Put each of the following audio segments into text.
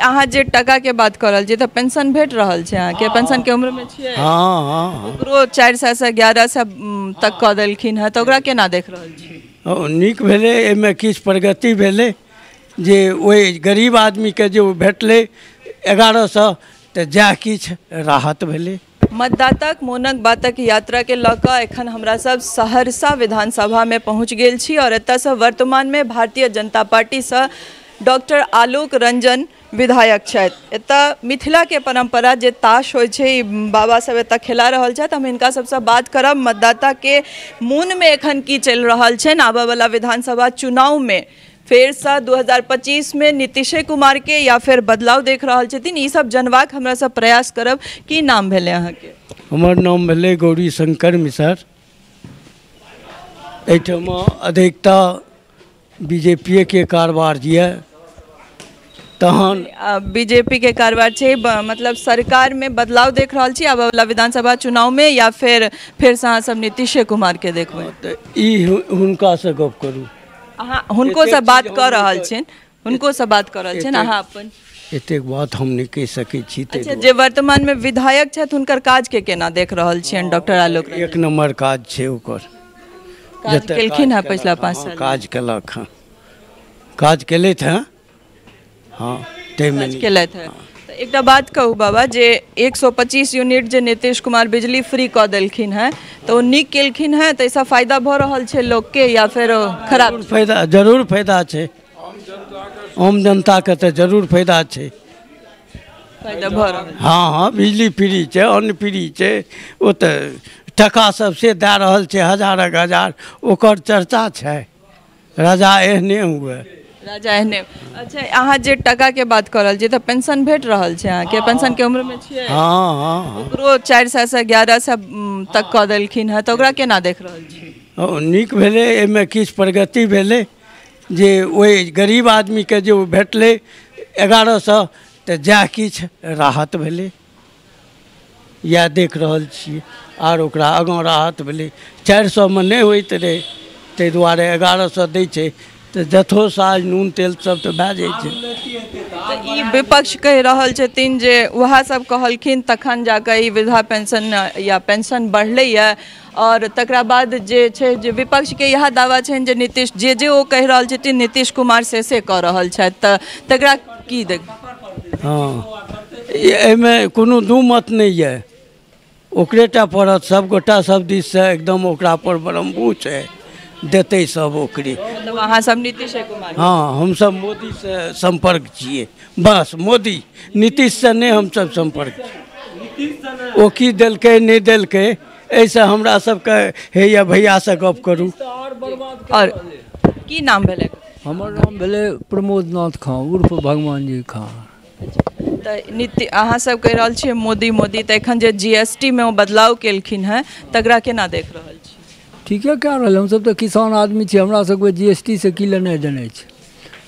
अहाँ जे टकाके बात कऽ रहल छियै तऽ पेंशन भेट रहल छै अहाँके? पेंशनके उम्रमे छियै? हँ हँ। ओकरो 400 से 1100 तक कऽ देलखिन हेँ, तऽ ओकरा केना देख रहल छी? नीक भेलै। एहिमे किछु प्रगति भेलै जे ओहि गरीब आदमीके जे ओ भेटलै 1100, तऽ जएह किछु राहत भेलै। मतदाताक मोनक बातक यात्राके लऽ कऽ एखन हमरा सब सहरसा विधानसभामे पहुँच गेल छी और एतऽसँ वर्तमानमे भारतीय जनता पार्टीसँ डॉक्टर आलोक रंजन विधायक छथि। एतऽ मिथिलाके परम्परा जे ताश होइ छै, ई बाबा सब एतऽ खेला रहल छथि। हम हिनका सबसँ बात करब, मतदाताके मोनमे एखन की चलि रहल छनि, आबयवला विधानसभा चुनावमे फेरसँ 2025मे नीतीशे कुमारके या फेर बदलाव देख रहल छथिन, ई सब जनबाक हमरा सब प्रयास करब। की नाम भेलै अहाँके? हमर नाम भेलै गौरी शंकर मिसर। एहिठाम अधिकता बीजेपीएके कारबार यऽ तहन। बीजेपी के कारोबार छै, मतलब सरकारमे बदलाव देख रहल छी आबयवला विधानसभा चुनावमे या फेरसँ अहाँ सब नीतीशे कुमारके देखबै? तऽ ई हुनकासँ गप करू। अहाँ हुनकोसँ बात कऽ रहल छियनि, हुनकोसँ बात कऽ रहल छियनि। अहाँ अपन एतेक बात हम नहि कहि सकै छी। अच्छा, जे वर्तमानमे विधायक छथि हुनकर काजके केना देख रहल छियनि डॉक्टर आलोक? एक नम्बर काज छै ओकर। काज केलखिन हेँ पछिला 5 साल? काज केलक हँ, काज केलथि हँ। हँ, ताहिमे केलथि हँ। तऽ एकटा बात कहू बाबा, जे 125 यूनिट जे नीतीश कुमार बिजली फ्री कऽ देलखिन हेँ, तऽ ओ नीक केलखिन हेँ? ताहिसँ फायदा भऽ रहल छै लोकके या फेर खराब? फायदा जरूर फायदा छै, आम जनताके तऽ जरूर फायदा छै। फायदा भऽ रहल? हँ हँ, बिजली फ्री छै, अन्न फ्री छै, ओ तऽ टका सब से दए रहल छै हजारक हजार, ओकर चर्चा छै। राजा एहने हुए। राजा एहने। अच्छा, अहाँ जे टकाके बात कऽ रहल छियै तऽ पेंशन भेट रहल छै अहाँके? पेंशनके उम्रमे छियै? हँ हँ। ओकरो 400 से 1100 तक कऽ देलखिन हेँ, तऽ ओकरा केना देख रहल छी? नीक भेलै। एहिमे किछु प्रगति भेलै जे ओहि गरीब आदमीके जे ओ भेटलै 1100, तऽ जएह किछु राहत भेलै। इएह देख रहल छियै। आर ओकरा आगाँ राहत भेलै। 400मे नहि होइत रहै, ताहि दुआरे 1100 दै छै तऽ जथो साज नून तेल सब तऽ भए जाइ छै। तऽ ई विपक्ष कहि रहल छथिन जे उएह सब कहलखिन तखन जाकऽ ई वृद्धा पेंशन या पेंशन बढ़लैए, आओर तकरा बाद जे छै जे विपक्षके इएह दावा छनि जे नीतीश जे जे ओ कहि रहल छथिन, नीतीश कुमार से से कऽ रहल छथि, तऽ तकरा की देख? हँ, एहिमे कोनो दू मत नहि यऽ, ओकरे टा पड़त। सभगोटा सब दिससँ एकदम ओकरा पर बरम्बू छै, देतै सब ओकरे। मतलब अहाँ सब नीतीशे कुमार? हँ, हमसब मोदीसँ सम्पर्क छियै, बस मोदी, नीतीशसँ नहि हमसब सम्पर्क छी। ओ की देलकै नहि देलकै, एहिसँ हमरा सबके हे भैयासँ गप करू। आओर की नाम भेलै? हमर नाम भेलै प्रमोद नाथ खाँ उर्फ भगवान जी खाँ। तऽ नीति अहाँ सब कहि रहल छियै मोदी मोदी, तऽ एखन जे जीएसटी मे ओ बदलाव केलखिन हेँ, तकरा केना देख रहल छी? ठीके कए रहल। हमसब तऽ किसान आदमी छी, हमरा सबके जीएसटी से की लेनाइ देनाइ छै?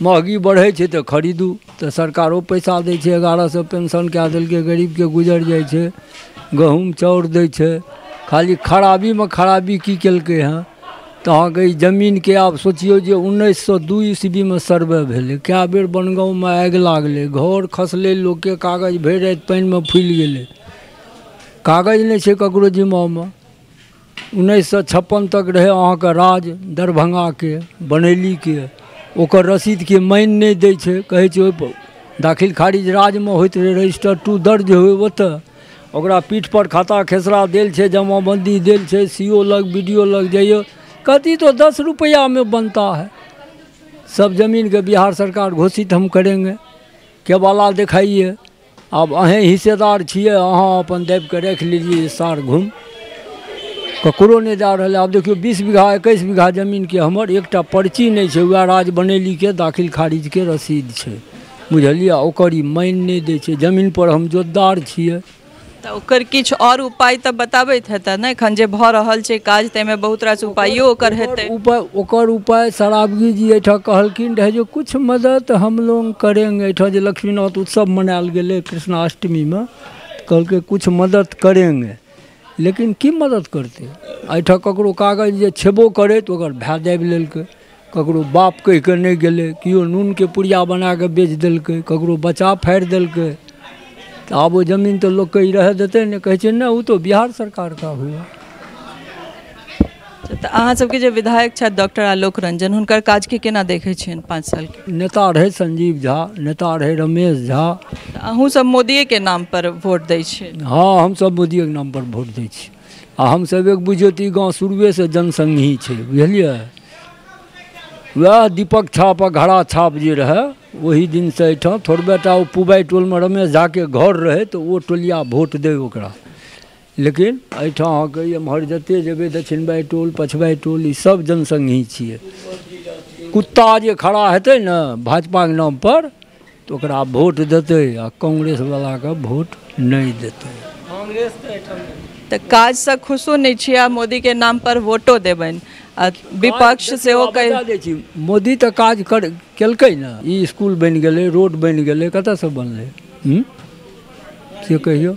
महगी बढ़ै छै तऽ खरीदू, तऽ सरकारो पैसा दै छै। 1100 पेंशन कए देलकै, गरीबके गुजर जाइ छै, गहूँम चाउर दै छै। खाली खराबीमे खराबी की केलकै हँ तऽ अहाँके ई जमीनके आब सोचियौ जे 1902 ईस्वीमे सर्वे भेलै, कए बेर बनगाँवमे आगि लागलै, घर खसलै, लोकके कागज भरि राति पानिमे फुलि गेलै, कागज नहि छै ककरो जिम्मामे। 1956 तक रहै अहाँके राज दरभंगाके बनैलीके, ओकर रसीदके मानि नहि दै छै, कहै छै ओहिपर दाखिल खारिज राजमे होइत रहै, रजिस्टर टू दर्ज होइ ओतऽ। ओकरा पीठपर खाता खेसरा देल छै, जमाबंदी देल छै, सी ओ लग बी डी ओ लग जइयौ, कहती तो 10 रुपैआ में बनता है। सब जमीनके बिहार सरकार घोषित हम करेंगे, केवाला देखाइए, आब अहेँ हिस्सेदार छियै, अहाँ अपन दाबिके राखि लेलियै, सार घुम ककरो नहि दए रहल। आब देखियौ, 20 बीघा 21 बीघा जमीनके हमर एकटा पर्ची नहि छै, उएह राज बनैलीके दाखिल खारिजके रसीद छै, बुझलियै? ओकर ई मानि नहि दै छै, जमीनपर हम जोतदार छियै। तऽ ओकर किछु आओर उपाय तऽ बताबैत हेतै ने? एखन जे भऽ रहल छै काज, ताहिमे बहुत रास उपायो ओकर हेतै। उपाय, ओकर उपाय सरावगी जी एहिठाम कहलखिन रहै जे कुछ मदद हम लोग करेंगे। एहिठाम जे लक्ष्मीनाथ उत्सव मनायल गेलै कृष्णाष्टमीमे, कहलकै कुछ मदद करेंगे, लेकिन की मदद करतै? एहिठाम ककरो कागज जे छेबो करै तऽ ओकर भाय दाबि लेलकै। ककरो बाप कहि कऽ नहि गेलै, केओ नूनके पुड़िया बना कऽ बेच देलकै, ककरो बच्चा फाड़ि देलकै। तऽ आब ओ जमीन तऽ लोकके ई रहऽ देतै नहि, कहै छै नहि ओ तो बिहार सरकार का हुआ। तऽ अहाँ सबके जे विधायक छथि डॉक्टर आलोक रंजन, हुनकर काजके केना देखै छियनि 5 सालके? नेता रहै संजीव झा, नेता रहै रमेश झा। अहूँ सब मोदियेके नाम पर वोट दै छियै? हँ, हमसब मोदियेके नाम पर वोट दै छी। आ हमसब एक बुझियौ तऽ ई गाँव शुरुएसँ जनसंघी छै, बुझलियै। वएह दीपक छाप आ घड़ा छाप जे रहै ओही दिनसँ एहिठाम थोड़बे टा ओ पुबाइ टोलमे रमेश झाके घर रहै तऽ ओ टोलिया वोट दै ओकरा। लेकिन एहिठाम अहाँके एम्हर जते जेबै दक्षिणबाइ टोल पछबाइ टोल ई सब जनसंघी छियै। कुत्ता जे खड़ा हेतै ने भाजपाके नाम पर तऽ ओकरा वोट देतै आ कांग्रेसवलाके वोट नहि देतै। तऽ काजसँ खुशो नहि छियै आ मोदीके नाम पर वोटो देबनि आ विपक्ष सेहो कहि दै छी। मोदी तऽ काज केलकै ने, ई स्कूल बनि गेलै, रोड बनि गेलै, कतऽसँ बनलै से कहियौ।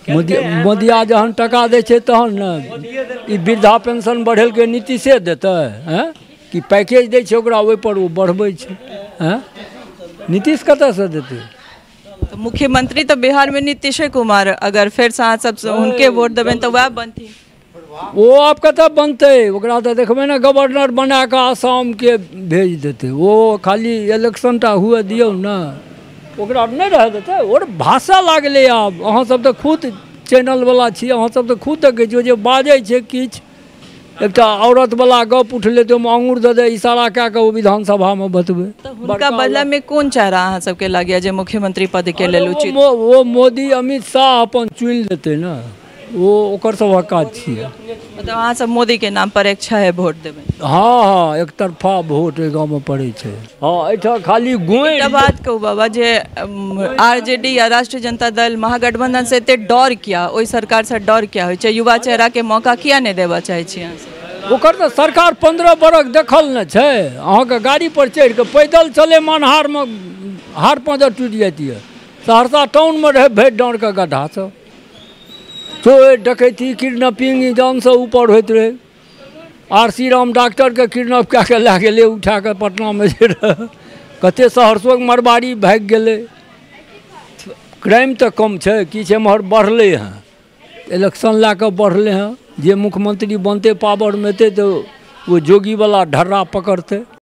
मोदिया जहन टका दै छै तहन ने ई वृद्धा पेंशन बढ़ेलकै नीतीशे देतै, हँ कि पैकेज दै छै ओकरा ओहिपर ओ बढ़बै छै, हँ नीतीश कतऽसँ देतै? तऽ मुख्यमंत्री तऽ बिहारमे नीतीशे कुमार, अगर फेरसँ अहाँ सब हुनके वोट देबनि तऽ वएह बनथिन। ओ आब कतऽ बनतै? ओकरा तऽ देखबै ने गवर्नर बना कऽ आसामके भेज देतै। ओ खाली इलेक्शन टा हुए दियौ ने, ओकरा नहि रहऽ देतै। आओर भाषा लागलै आब। अहाँ सब तऽ खुद चैनलवला छी, अहाँ सब तऽ खुद देखै छियै जे बाजै छै किछु। एकटा औरतवला गप उठलै तऽ ओहिमे आङ्गुर दऽ दे इशारा कए कऽ ओ विधानसभामे बतबै। तऽ हुनका बदलामे कोन चेहरा अहाँ सबके लगैया जे मुख्यमंत्री पदके लेल उचित? ओ मोदी अमित शाह अपन चुनि लेतै ने, ओ ओकर सबहक काज छियै। मतलब अहाँ सब मोदीके नाम पर एक है वोट देबै? हँ हँ, एकतरफा वोट एहि गाँवमे पड़ै छै। हँ, एहिठाम खाली गोइ। एकटा बात कहू बाबा, जे आरजेडी या राष्ट्रीय जनता दल महागठबंधन से एते डर किया, ओहि सरकार से डर किया होइ छै? युवा चेहराके मौका किया नहि देबऽ चाहै छी अहाँ सब? ओकर तऽ सरकार 15 बरख देखल ने छै। अहाँके गाड़ी पर चढ़ि कऽ पैदल चले मनहारमे हार पाँजर टूटि जाइतियै। सहरसा टाउनमे रहै भरि डाँड़के गड्ढा सब, चोर डकैती किडनैपिंग जानसँ ऊपर होइत रहै। आर सी राम डॉक्टरके किडनैप कए कऽ लए गेलै उठा कऽ पटनामे जे रहै। कतेक सहरसोके मरबाड़ी भागि गेलै। क्राइम तऽ कम छै, किछु एम्हर बढ़लै हँ, इलेक्शन लए कऽ बढ़लै हँ। जे मुख्यमंत्री बनतै पावरमे एतै तऽ ओ जोगीवला ढर्रा पकड़तै।